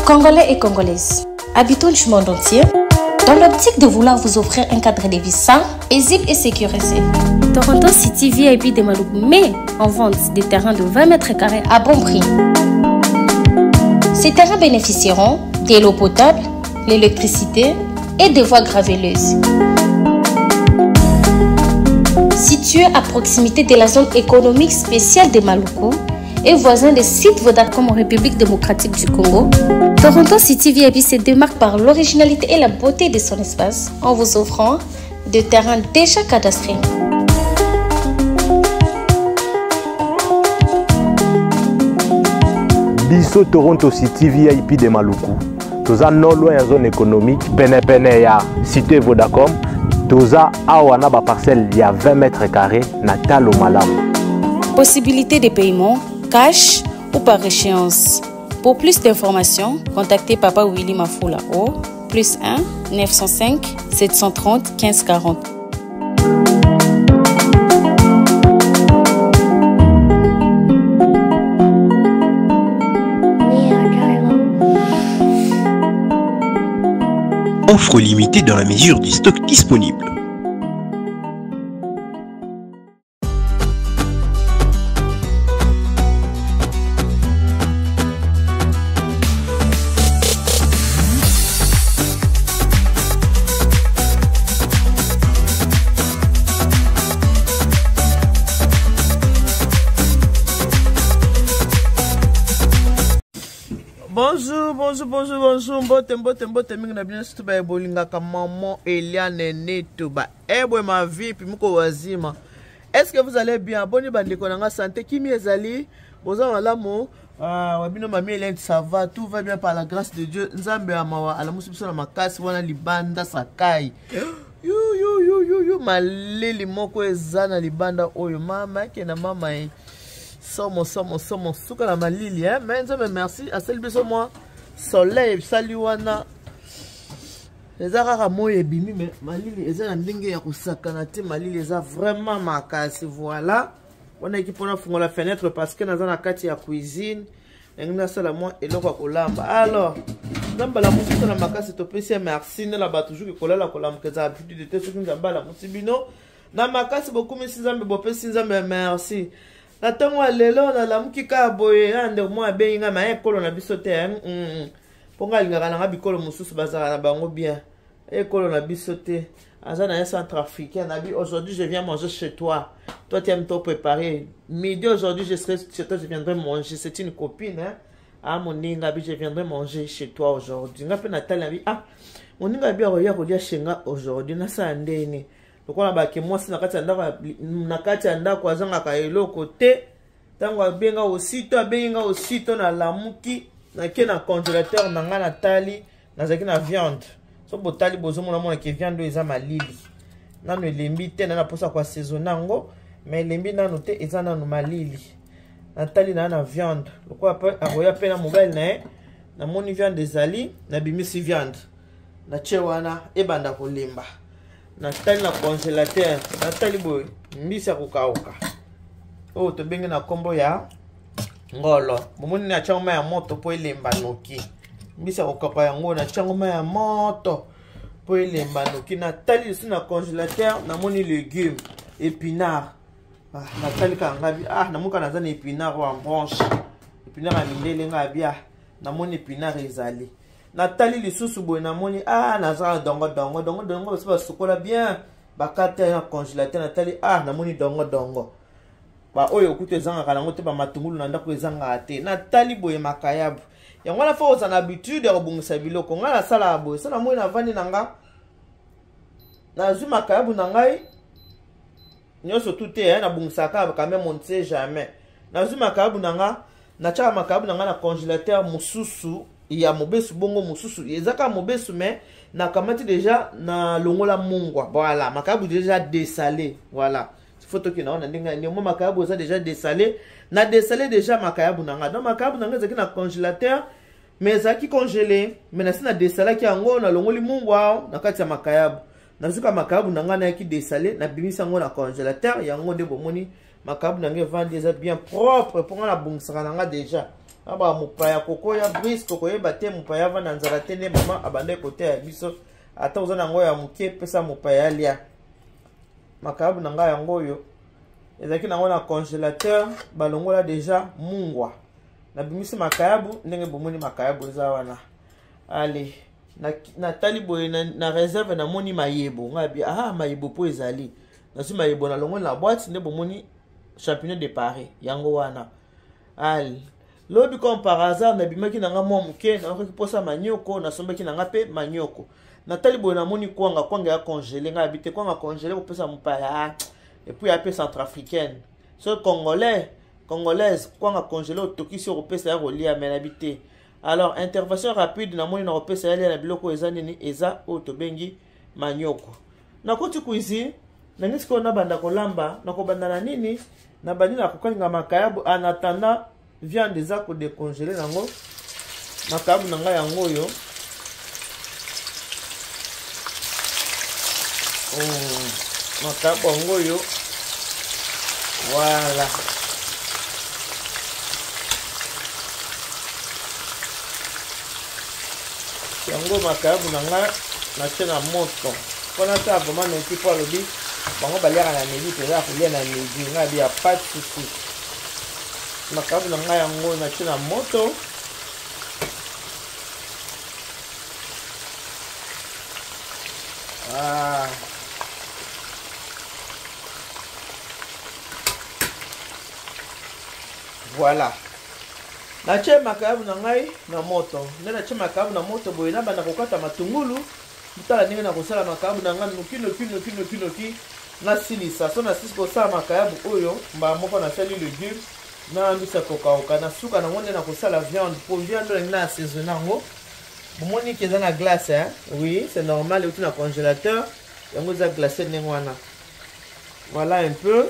Congolais et Congolaises, habitants du monde entier, dans l'optique de vouloir vous offrir un cadre de vie sain, paisible et sécurisé. Toronto City VIP de Maluku met en vente des terrains de 20 mètres carrés à bon prix. Ces terrains bénéficieront de l'eau potable, l'électricité et des voies graveleuses. Situé à proximité de la zone économique spéciale de Maluku et voisin des sites Vodacom en République démocratique du Congo, Toronto City VIP se démarque par l'originalité et la beauté de son espace en vous offrant des terrains déjà cadastrés. Biso Toronto City VIP de Maluku toza non loin ya zone économique penepene ya cité Vodacom toza awa na baparcelle ya 20 mètres carrés na talo malamu. Possibilité de paiement cash ou par échéance. Pour plus d'informations, contactez Papa Willy Mafula au plus 1 905 730 1540. Offre limitée dans la mesure du stock disponible. Bonjour, bonjour, bonjour, bonjour. Mbote, mbote, mbote mingi na bino surtout ba bolingaka maman Eliane Neto ba ebwe ma vie puis muko wazima. Est-ce que vous allez bien? Boni bandeko na nga santé kimi ezali boza malamu. Ah, wa bino mami Eliane ça va, tout va bien par la grâce de Dieu. Nzambe ya mawa alamusi biso na makasi wana libanda sakai. Yu yu yu yu yu malili moko eza na libanda oyo mama ke na mama e. Somo somo somo suka na malili hein. Mais Nzambe merci asali biso mwa soleil esali wana eza kaka moi ebimi me malili eza na ndenge ya kosakana te malili eza vraiment makasi voilà wana eki mpona fungola fenêtre parce que naza na kati ya cuisine ndenge nasala mwa eloko ya kolamba alors nzambe alamusi biso na makasi topesi ye merci nde na bato jour kolala kolamuka eza habitude te soki nzambe alamusi bino na makasi bokumisi nzambe bopesi nzambe merci na ntongo ya lelo nalamuki kaka boye na ndeko moko abengi ngai maye ekolo na biso te mpo ngai alingaka na ngai bikolo mosusu bazalaka na bango bien ekolo na biso te aza na ye centrafricain nabi aujourd'hui je viens manger chez toi toi tu aimes trop préparer midi aujourd'hui je serai chez toi je viendrai manger c'est une copine hein ah moninga abi je viendrai manger chez toi aujourd'hui nga mpe natali abi ah moninga abi akoya kolia chez nga aujourd'hui nasala ndeni lokola bake mwasi na kati ya ndako na kati ya ndako azangaka eloko te ntango abenga aussitôt abengi nga aussitôt nalamuki nake na congélateur na ngai natali nazalaki na viande so botali bozomona mona ke viande oyo eza malili nanu elembi te na na mposa koassaisonne yango ma elembi nanu te eza nanu malili natali na na viande lokola mpe akoya mpe na mobali na ye namoni viande ezali nabimisi viande natie wana ebanda kolemba natali na congélateur natali boye mbisi ya kokauka oyo tobengi na nkombo ya ngolo bomoni natyango mai ya moto mpo elemba noki mbisi ya kokauka yango natyango mai ya moto mpo elemba noki natali lisusu na congélateur namoni legume épinard ah, natali kaka ngai ah namoni kaka naza na épinard oyo en branche épinard ya mindele ngai abia namoni épinard ezali natali lisusu boye namoni ah naza na dongo dongo dongo dongo basi basukola bien bakata na congélateur natali ah namoni dongo dongo baoyo kutu ezangaka nango te bamatungulu na ndako ezangaka te natali boye makayabu yango wana fo ozala na habitude ya kobongisa biloko ngai nasalaka boye so namoni navandi na nga nazwi makayabu na ngai nyonso tu te eh, nabongisaka kaka quand même on ne sait jamais nazwi makayabu na nga natiaka makayabu na nga na congélateur mosusu ya mobesu bongo mosusu eza kaka mobesu mais nakamati déjà na longola mungwa voilà makayabu déjà dessalé voilà faut tokenda wana ndenge ndenge mwa makayabu eza déjà dessalé na dessalé déjà makayabu na nga donc makayabu na nga ezalaki na congélateur. Mais ezalaki congele, mais nasi na desalaki yango, nalongoli mungwa na kati ya makayabu. Nazuka makayabu na ngai, nayaki desale, nabimisi yango na congélateur. Yango nde bomoni makayabu na ngai evandi, eza bien propre mpo ngai nabongisaka na ngai déjà. Aba mopaya kokoya briske koyeba te, mopaya avanda nzala te. Nde mama abandaki koteya biso, ata oza na yango ya moke, pesa mopaya alia. Makayabu na ngai yango oyo ezalaki nango na congélateur, balongola déjà mungwa, nabimisi makayabu. Ndenge bomoni makayabu eza wana. Ale natali boye na réserve, namoni mayebo. Ngai bi ah, mayebo mpo ezali, nazwi mayebo, nalongoli na boîte. Nde bomoni champignon de Paris yango wana. Ale lobi, comme par hasard, nabimaki na nga mwa moke, nayokaki mposa manioko, nasombaki na nga mpe manioko. Natali boye, namoni kwanga, kwanga ya congélé. Ngai abi te, kwanga congélé kopesa mopaya, et puis ya mpe centrafricaine, so congolais, congolaise, kwanga congélé otokisi, okopesa ya kolia. Me nabi te. Alors intervention rapide, namoni nakopesa ya lia na biloko eza nini, eza oyo tobengi manioko. Nakoti cuisine, nangi sikoyo nabanda kolamba. Nakobanda na nini? Nabandi na kokalinga makayabu en attendant viande eza kodécongele nango. Makayabu na ngai yango oyo. Makayabu yango oyo, voilà. Yango makayabu na ngai natie na moto mpona ta vraiment noki, mpo alobi bango baliaka na midi, toza kolia na midi. Ngai abi ya pas de souci. Makayabu na ngai yango natie na moto. Ah. Voilà, natie makayabu na ngai na moto. Nde natie makayabu na moto boye, nabanda kokata matungulu. Tala ndenge nakosala makayabu na ngai noki noki noki noki noki, nasilisa. So nasilisi kosala makayabu oyo, mbala moko nasali legume na mbisa kokauka. Na suka nango nde nakosala viande, po viande oyo na assaisonne yango. Bomoni ke eza na glace, hein? Oui, c'est normal, euti na congélateur, yango eza glace ndenge wana. Voilà un peu.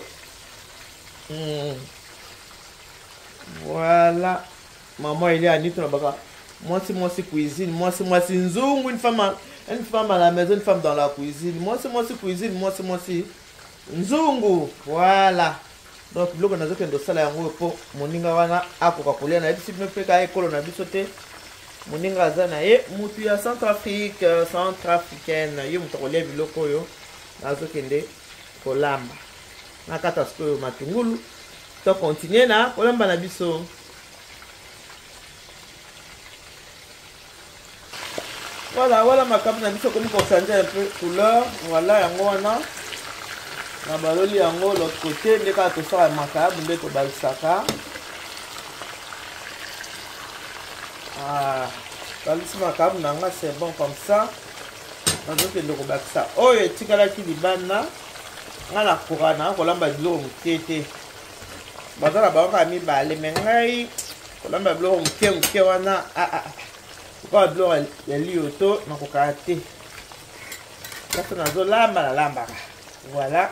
Voilà, maman Elia Anito na baka mwasi mwasi cuisine, mwasi mwasi nzungu, une femme à la maison, une femme dans la cuisine, mwasi mwasi cuisine, mwasi mwasi nzungu. Voilà, donc biloko nazokende kosala yango mpo moninga wana akoka kolia. Nayebisi bino mpe kaka ekolo na biso te, moninga aza na ye mutu ya Centrafrique, centrafricaine, ye moto akolia biloko oyo nazokende kolamba. Nakata sikoyo matungulu, to continue na kolamba na biso. Voilà, voilà, makambo na biso komi kochange un peu couleur. Voilà, yango wana na baloli yango l'autre côté. Nde kaka tosala makayabu, nde tobalisaka. Ah, balisi makayabu na nga, c'est bon comme ça. Nazokende kobakisa oyo etikalaki libanda. Nga nakoka na kolamba biloko moke te, baza na bango kaka mibale, me ngai kolamba biloko moke moke wana, ah, ah, lokola biloko ya liyoto, nakokaka te. Kasi nazolamba, nalambaka. Voilà,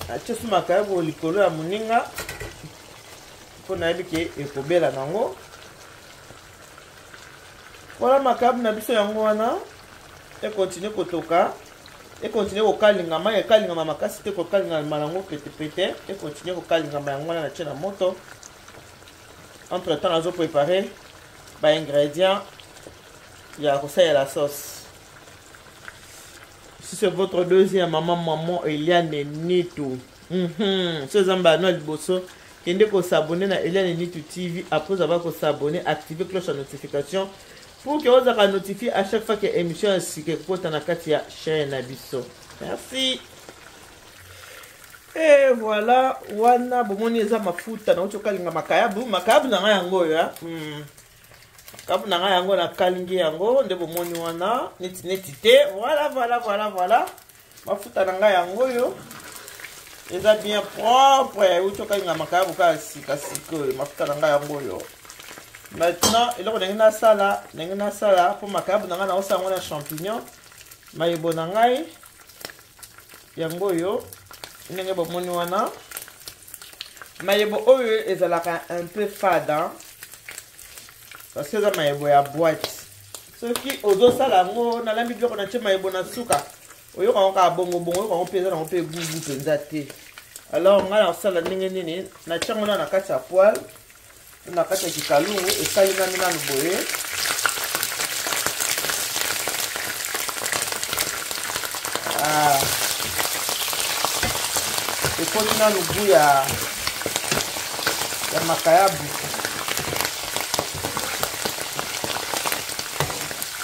natie su makayabu likolo ya moninga mpo nayebi ke ekobela nango. Voilà, makayabu na biso yango wana ekontinue kotoka, ekontinue kokalingama. Ekalingama makasi te, kokalingama yango petepete, ekontinue kokalingama. Yango wana natie na moto. Entre temps nazo prépare baingrédient ya kosalela sauce. Si c'est votre deuxième maman, maman Eliane Nitu, So eza mbala liboso, kende kosabone na Eliane Nitu TV. Après avoir kosabone, activer cloche ya notification pour que ozalaka notifié à chaque fois que émission ya sika ekota na kati ya chaîne na biso. Merci. Et voilà, wana bomoni eza mafuta nauti kokalinga makayabu. Makayabu na ngai yango oyo, makayabu na ngai yango nakalingi yango, nde bomoni wana neti neti te. Voilà, voilà, voilà, voilà, mafuta na ngai yango oyo eza bien propre, euti okalinga makayabu kaka sika sikoyo. Mafuta na ngai yango oyo. Maintenant eloko ndenge nasala, ndenge nasala mpo makayabu na ngai naosala yango na champignon. Mayebo na ngai yango oyo, ndenge bomoni wana. Mayebo oyo ezalaka un peu fade, hein? Parce que eza mayebo ya boîte. Soki ozosala yango nalambi biloko natie mayebo na suka, oyoka yango kaka bongo bongo, oyoka yango mpe eza nango mpe gugu mpenza te. Alors ngai nakosala ndenge nini? Natie yango na kati ya poêle, na kati ya kikalungu, esali nanu nanu boye. Ah. Ekoti nanu goût ya makayabu.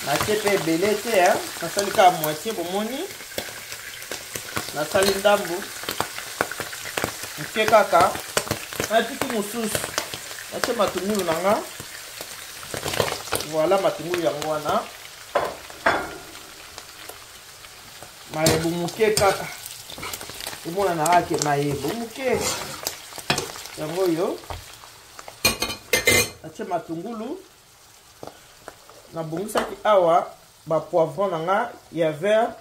Natie mpe ebele te, hein? Nasali kaka moitié, bomoni nasali ndambu moke kaka, natiki mosusu. Natie matungulu na nga, voilà matungulu yango wana, mayebo moke kaka, emonanaka ke mayebo moke yango oyo. Natie matungulu, nabongisaki awa ba poivron na nga ya vert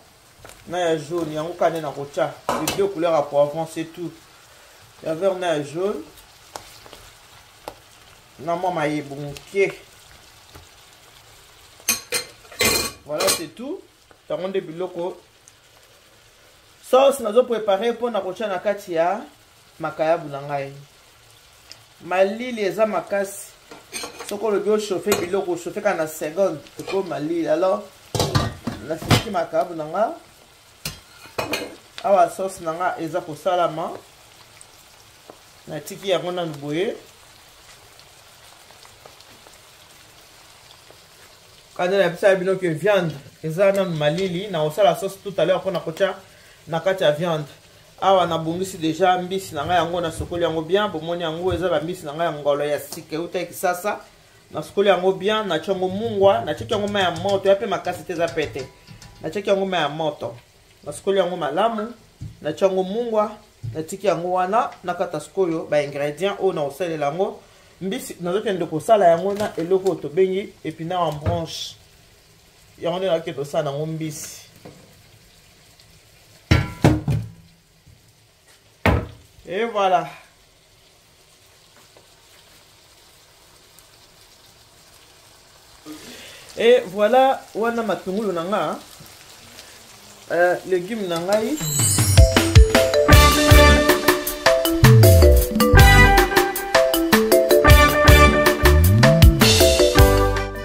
na ya jaune, yango kaka nde nakotya les deux couleurs ya poivron, c'est tout, ya vert na ya jaune, na mwa mayebo moke. Voilà, c'est tout. Yango nde biloko sauce nazo prépare mpona kotya na kati ya makayabu na ngai. Malili eza makasi, soki olobi ochauffe biloko, ochauffe kaka na seconde, ekomi malili. Alors nasiliki makayabu na nga awa, sauce na nga eza kosalama, natiki yango nanu boye. Kanda na bisa bino ke viande eza nanu malili, na kosala sauce tout à l'heure mpona kotya na kati ya viande. Awa nabongisi deja mbisi na ngai, yango nasokoli yango bien, bomoni yango eza bambisi na ngai ya ngolo ya sika euta Kisasa. Nasokoli yango bien, natie yango mungwa, natiaki yango mai ya moto ya mpe makasi te, eza pete. Natiaki yango mai ya moto, nasokoli yango malamu, natie yango mungwa, natiki yango wana. Nakata sikoyo ba ingrédients oyo na kosalela yango mbisi. Nazokende kosala yango na eloko oyo tobengi épinard en branche, yango nde nakokende kosala yango mbisi. Et voilà. Et voilà, wana matungulu na nga, légume na ngai.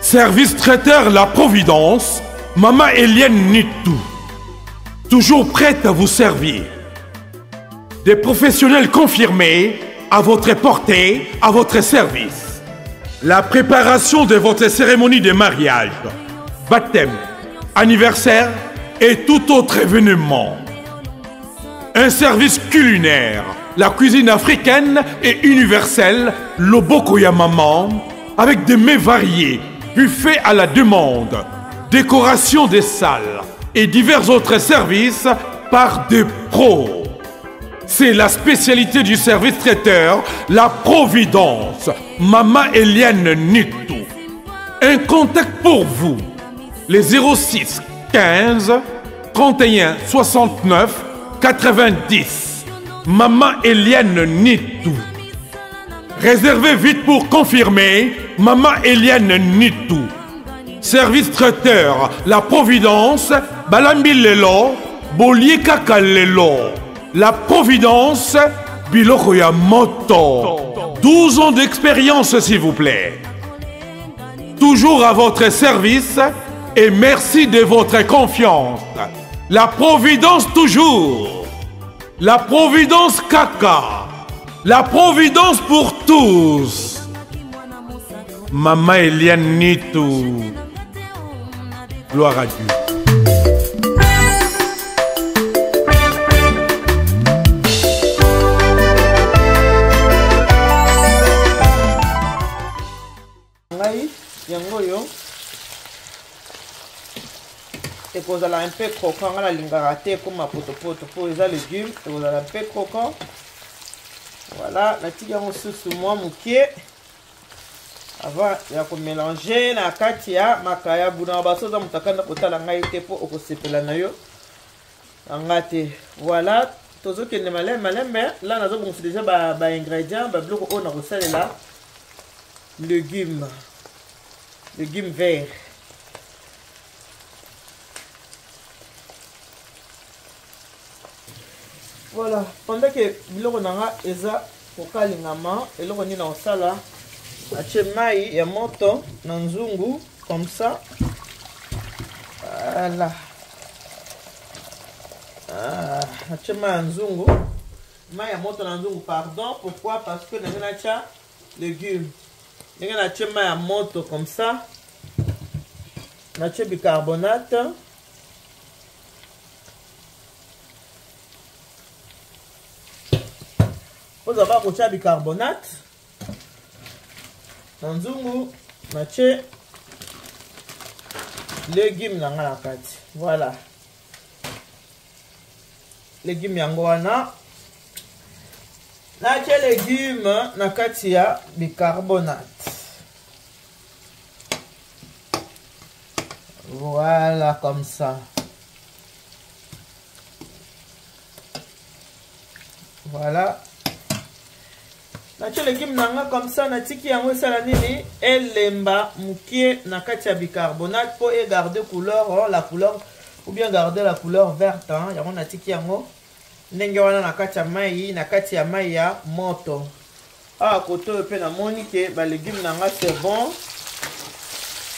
Service traiteur La Providence, Maman Eliane Nitou, toujours prête à vous servir. Des professionnels confirmés à votre portée, à votre service. La préparation de votre cérémonie de mariage, baptême, anniversaire et tout autre événement. Un service culinaire, la cuisine africaine et universelle, Loboko ya Maman, avec des mets variés, buffet à la demande, décoration des salles et divers autres services par des pros. C'est la spécialité du service traiteur, La Providence, Mama Eliane Nitou. Un contact pour vous, les 06 15 31 69 90. Mama Eliane Nitou. Réservez vite pour confirmer, Mama Eliane Nitou. Service traiteur, La Providence, Balambi Lelo, Bolie Kaka Lelo. La Providence, biloko ya moto. 12 ans d'expérience, s'il vous plaît. Toujours à votre service et merci de votre confiance. La Providence toujours. La Providence Kaka. La Providence pour tous. Maman Eliane Nitou. Gloire à Dieu. Ngai yango oyo ekozala un peu croquant. Ngai nalingaka te ekoma potopoto mpo eza légume, ekozala un peu croquant. Voilà, natiki yango susu mwa moke avant ya komélange na kati ya makayabu. Na baso oza moto akanda kotala ngai te mpo okosepela na yo na nga te. Voilà, tozokende malembe malembe. La nazobongisa déjà ba ingrédients, babiloko oyo nakosalela légume. Légume vert. Voilà, pendant que biloko na nga eza kokalingama, eloko nini nakosala, natie mai ya moto na nzungu comme ça. Voilà. Ah, natie mai ya nzungu, mai ya moto na nzungu, pardon. Pourquoi? Parce que ndenge natia légume, ndenge natie mai ya moto comme ça, natie bicarbonate. Oza ba kotia bicarbonate na nzungu, natie légume na nga na kati. Voilà, légume yango wana, natie légume na kati ya bicarbonate. Voilà, comme ça. Voilà, natie légume na nga comme ça, natiki yango esala nini, elemba mokie na kati ya bicarbonate mpo egarde couleur, oh, la couleur, ou bien garder la couleur verte, hein. Yango natiki yango ndenge wana na kati ya mai, na kati ya mai ya moto. Awa kote oyo mpe namoni ke balégume na nga c'est bon,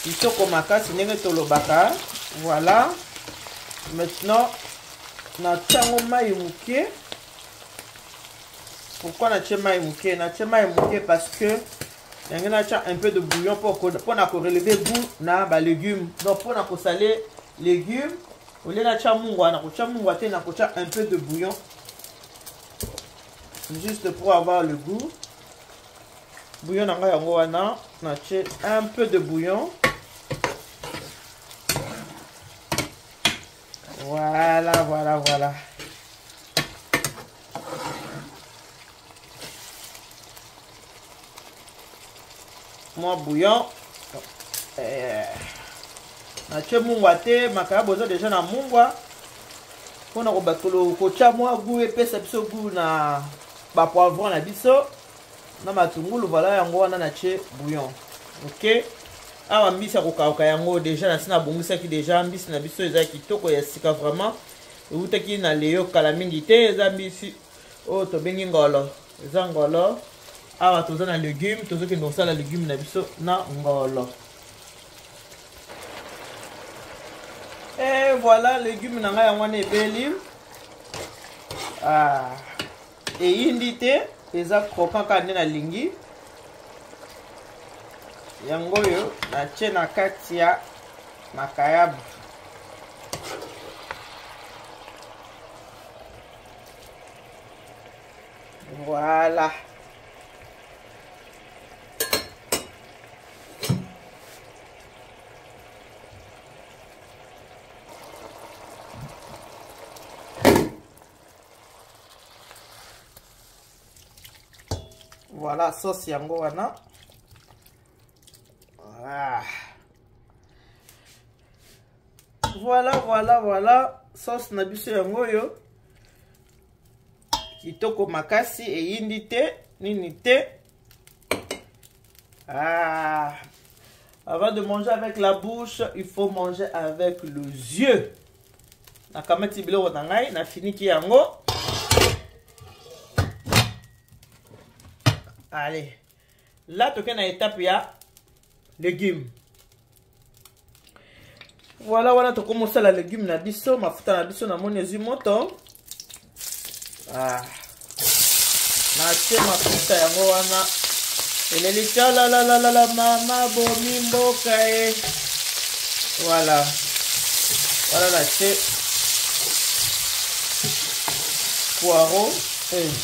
kitoko makasi ndenge tolobaka. Voilà, maintenant natie yango mai moke. Pourquoi natie mai moke? Natie mai moke parce que ndenge natia un peu de bouillon mpona korelever goût na balégume. Donc mpona kosale légume, au lieu natia mungwa, nakotia mungwa te, nakotia un peu de bouillon juste pour avoir le goût. Bouillon na ngai yango wana, natie un peu de bouillon. Voilà, voilà, voilà. Mwa bouillon. Natie mungwa te, makayabo eza deja na mungwa. Mpona kotia mwa goût, epesa biso goût na bapoivron na biso na matungulu. Voilà, yango wana natie bouillon. Ok, awa mbisi ya kokauka yango deja nasi nabongisaki deja. Mbisi na biso eza kitoko, ya sika vraiment, eutaki na leyo kala mingi te. Eza mbisi oyo tobengi ngolo, eza ngolo. Awa toza na légume, tozokende kosala légume na biso na ngolo. Et voilà, légume na ngai yango wana ebeli. Ah, eyindi te, eza croquant kaka nde nalingi. Yango oyo natie na kati ya makayabu. Voilà. Voilà, sauce yango wana. Ah. Voilà, voilà, voilà. Sauce na biso yango oyo. Kitoko makasi, eyindi te, nini te. Ah. Avant de manger avec la bouche, il faut manger avec les yeux. Nakamati biloko na ngai, nafiniki yango. Allez. Là, toke na étape ya légumes. Voilà, wana tokomosala légume na biso, mafuta na biso namoni ezwi moto. Ah. Natie mafuta yango wana. Eleli tshalalalala mama bomi mboka e. Voilà. Voilà, natie poireau,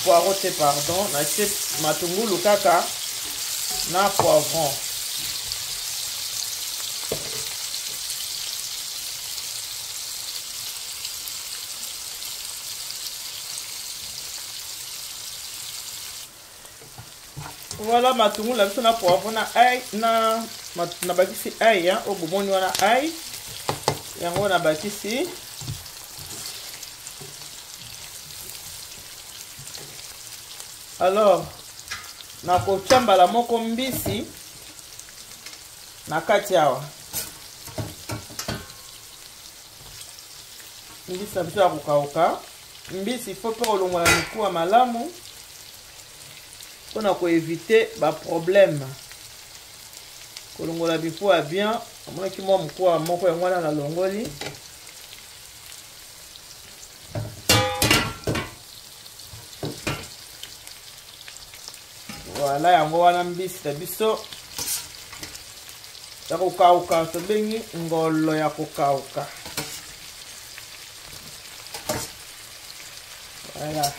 poireau te, pardon, natie matungulu kaka na poivron. Voilà, matungulu na biso na poivron na ail, na nabakisi ail, hein, oyo bomoni wana ail yango nabakisi. Alors nakotia mbala moko mbisi. Na kati awa mbisi na biso ya kokauka. Mbisi fo mpe kolongola mikuwa malamu mpona koevite baproblème. Kolongola mikuwa bien, amonaki mwa mokuwa moko, yango wana nalongoli. Voilà, yango wana mbisi na biso ya kokauka, tobengi ngolo ya kokauka. Voilà.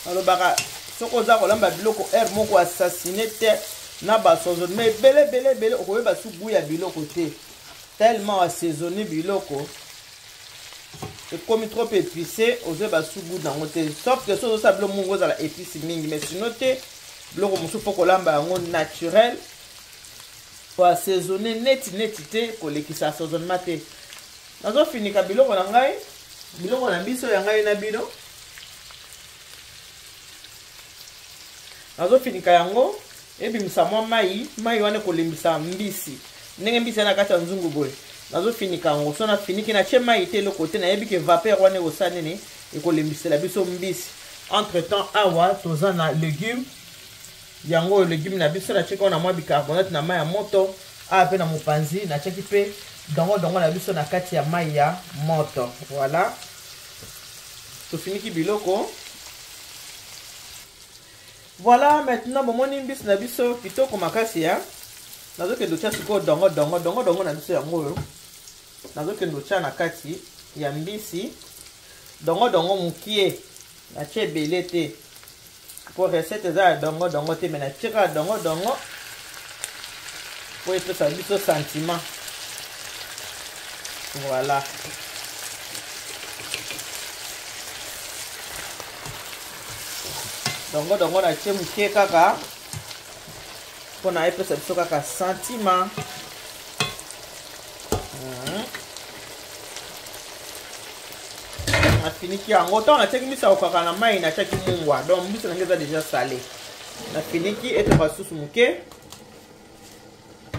Alobaka soki oza kolamba biloko heure moko assassine te na basaisonnement ebele ebele ebele, okoyeba su goût ya biloko te, tellement assaisonne biloko ekomi trop épicé, ozoyeba su goût nango te. Sauf que soki ozosala biloko mongo ozala épice mingi, mais sinon te, biloko mosusu fo kolamba yango naturel, koassaisonne neti neti te, kolekisa assaisonnement te. Nazofinika biloko na ngai, biloko na biso ya ngai na bino, nazofinika yango ebimisa mwa mai. Mai wana ekolembisa mbisi, ndenge mbisi ya na kati ya nzungu boye. Nazofinika yango, so nafiniki, natie mai te, eloko te, nayebi ke vapeur wana ekosala nini? Ekolembisela biso mbisi. Entre temps awa toza na légume. Yango oyo légume na biso, natiaki wana mwa bicarbonate na mai ya moto. Awa mpe na mopanzi natiaki mpe dongo dongo na biso na kati ya mai ya moto. Voilà, tofiniki biloko. Voilà, maintenant bomoni mbisi na biso kitoko makasi ya. Nazokende otya sikoyo dongo dongo dongo dongo na biso. Yango oyo nazokende otya na kati ya mbisi, dongo dongo mokie, natie ebele te po recette eza ya dongo dongo te, mais natie kaka dongo dongo po epesa biso sentiment. Voilà, dongo dongo natie mokie kaka mpona epesa biso kaka sentiment. Nafiniki yango. Ntango natiaki mbisi ya kokaka na mai, natiaki mungwa, donc mbisi na ngai eza déjà salé. Nafiniki, etoka susu moke.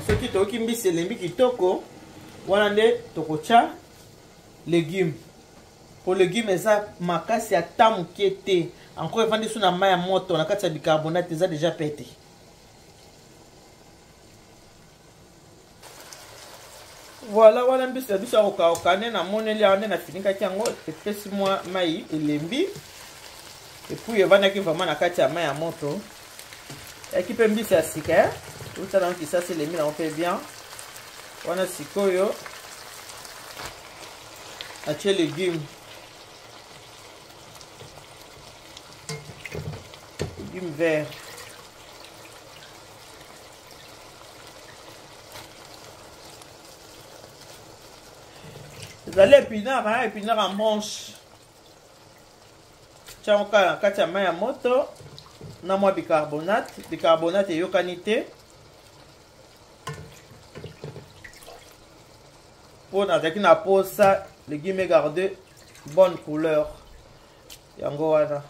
Soki toyoki mbisi elembi kitoko, wana nde tokotya légume, po légume eza makasi ata moke te. Encore evandi so na mai ya moto na kati ya bicarbonate, eza déjà pete. Voilà, wana mbisi na biso ya kokauka nde namoneli awa, nde nafinikaki yango, epesi mwa mai, elembi, et puis evandaki vraiment na kati ya mai ya moto. Yaki mpe mbisi ya sika euta nango Kisasa, elembi nango mpe bien. Wana sikoyo atie légume, légume vert. Ezali épinard, hein, épinard en branche. Tiango kaka na kati ya mai ya moto na mwa bicarbonate. Bicarbonate eyokani te mpo nazalaki na posa légume garde bonne couleur, yango wana.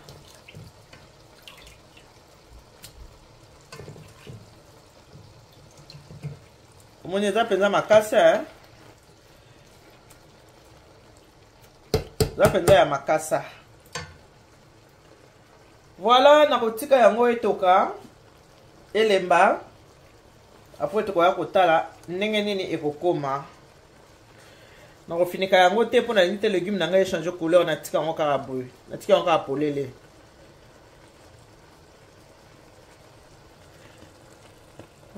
Omoni eza mpenza makasi, eh? Eza mpenza ya makasa. Voilà, nakotika yango etoka, elemba. Après tokoya kotala ndenge nini ekokoma. Nakofinika yango te mpo nalingi te légume na ngai echange couleur. Natika yango kaka boye, natika yango kaka polele.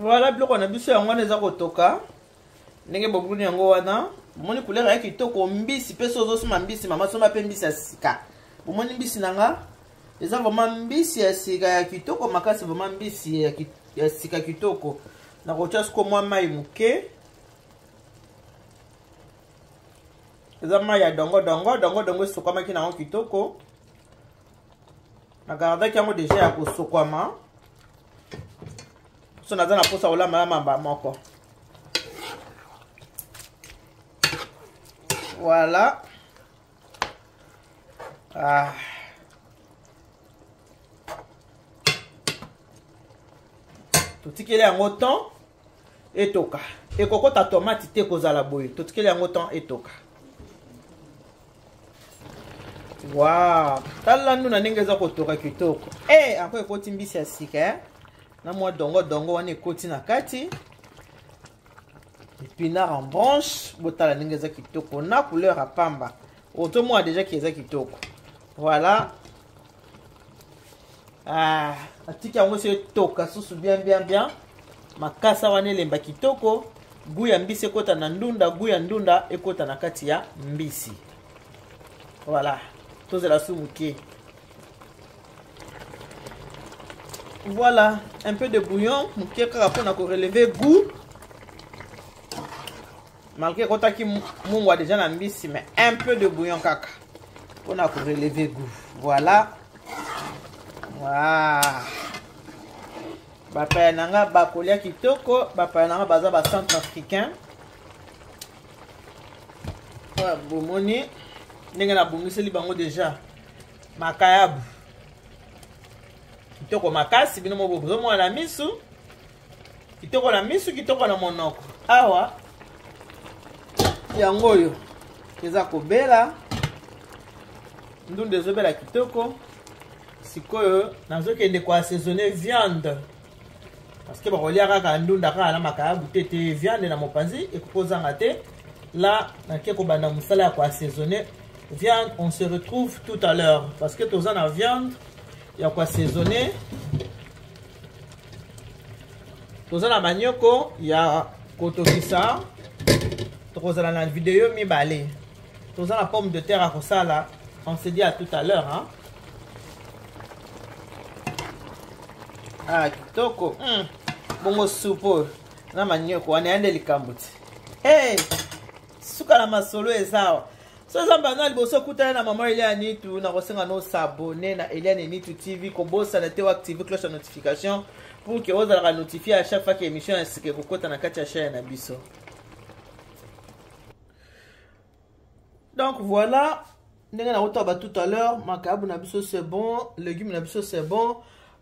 Voilà, biloko na biso yango wana eza kotoka. Ndenge bobuni yango wana, bomoni couleur ya kitoko. Mbisi mpe, so ozosomba mbisi, mama, somba mpe mbisi ya sika. Bomoni mbisi na nga eza vraiment mbisi ya sika ya kitoko makasi, vraiment mbisi ya sika kitoko. Nakotia siko mwa mai moke, eza mai ya dongo dongo. Dongo dongo esokwamaki nango kitoko, nagardaki yango déjà ya kosokwama. So naza na mposa kolamba na mamba moko. Voilà. Ah. Totikeli yango temps etoka. Ekokota tomate te kozala boye. Totikeli yango temps etoka. Wow, tala ndunda ndenge eza kotoka kitoko. Eh, hey, anko ekoti mbisi ya sika eh? Na mwa dongo dongo wana ekoti na kati. Épinard en branche, botala ndenge eza kitoko na couleur ya pamba. Otomona déjà ki eza kitoko. Voilà. Ah, atiki yango se etoka susu bien bien bien. Makasa wana elemba kitoko. Goût ya mbisi ekota na ndunda, goût ya ndunda ekota na kati ya mbisi. Voilà. Tozela su moke. Voilà, un peu de bouillon, moke kaka mpona ko relever goût. Malgré ekotaki mungwa déjà na mbisi, mais un peu de bouillon kaka mpona ko relever goût. Voilà. Wow. Bapaya na nga bakolia kitoko, bapaya na nga baza ba centre africain. Bomoni ndenge nabongiseli bango déjà makayabu kitoko makasi, bino moko bozomona na misu, kitoko na misu, kitoko na monoko. Awa yango oyo eza kobela, ndunda ezobela kitoko. Sikoyo nazokende ko assaisonner viande parce que bakolia kaka ndunda kaka na makayabu te te, viande na mopanzi ekoki kozanga te. Là nake kobanda mosala ya ko assaisonner viande. On se retrouve tout à l'heure parce que toza na viande ya ko assaisonner, toza na manioko ya kotokisa, tokozala na video mibale, toza na pomme de terre ya kosala. On se dit à tout à l'heure, hein? Ah, kitoko. Bongo supu na manioko wana yande likambo ti. Hey, suka na masolo eza awa. So eza mbala liboso okutana na mama Eliane Nitu, na kosenga no s'abonner na Eliane Nitu TV, kobosana te activer cloche ya notification pour que ozalaka notifié à chaque fois que émission ya sika ekokota na kati ya chaîne na biso. Donc voilà, ndenge na kotaba tout à l'heure, makayabu na biso c'est bon, légumes na biso c'est bon,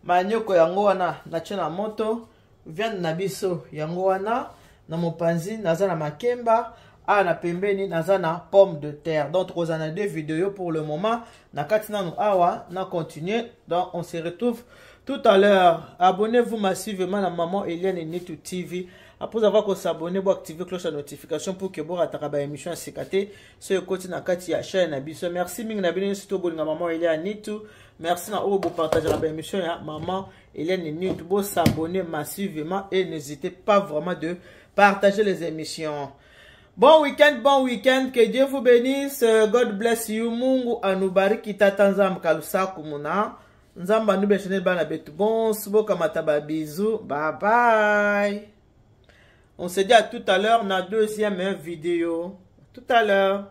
manioko yango wana na tie na moto, viande na biso yango wana na mopanzi naza na makemba, awa na pembeni naza na pomme de terre. Donc tokozala na deux vidéos pour le moment na kati nanu awa na continuer. Donc on se retrouve tout à l'heure. Abonnez-vous massivement na maman Eliane Nitu TV. Après avoir ko s'abonner, bo activer cloche de notification pour que bo rataka ba émission ya sika te so ekoti na kati ya chaîne na biso. Merci mingi na bino surtout bolinga maman Eliane Nitu. Merci na oyo bo partager ba émission ya maman Eliane Nitu. Bo s'abonner massivement et n'hésitez pas vraiment de partager les émissions. Bon week-end, bon week-end, que Dieu vous bénisse. God bless you. Mungu anubariki tata Nzambe kalusaku muna. Nzambe anubeshene bana betu. Bon, bokamata ba bisous. Bye bye. On se dit à tout à l'heure dans la deuxième vidéo. Tout à l'heure.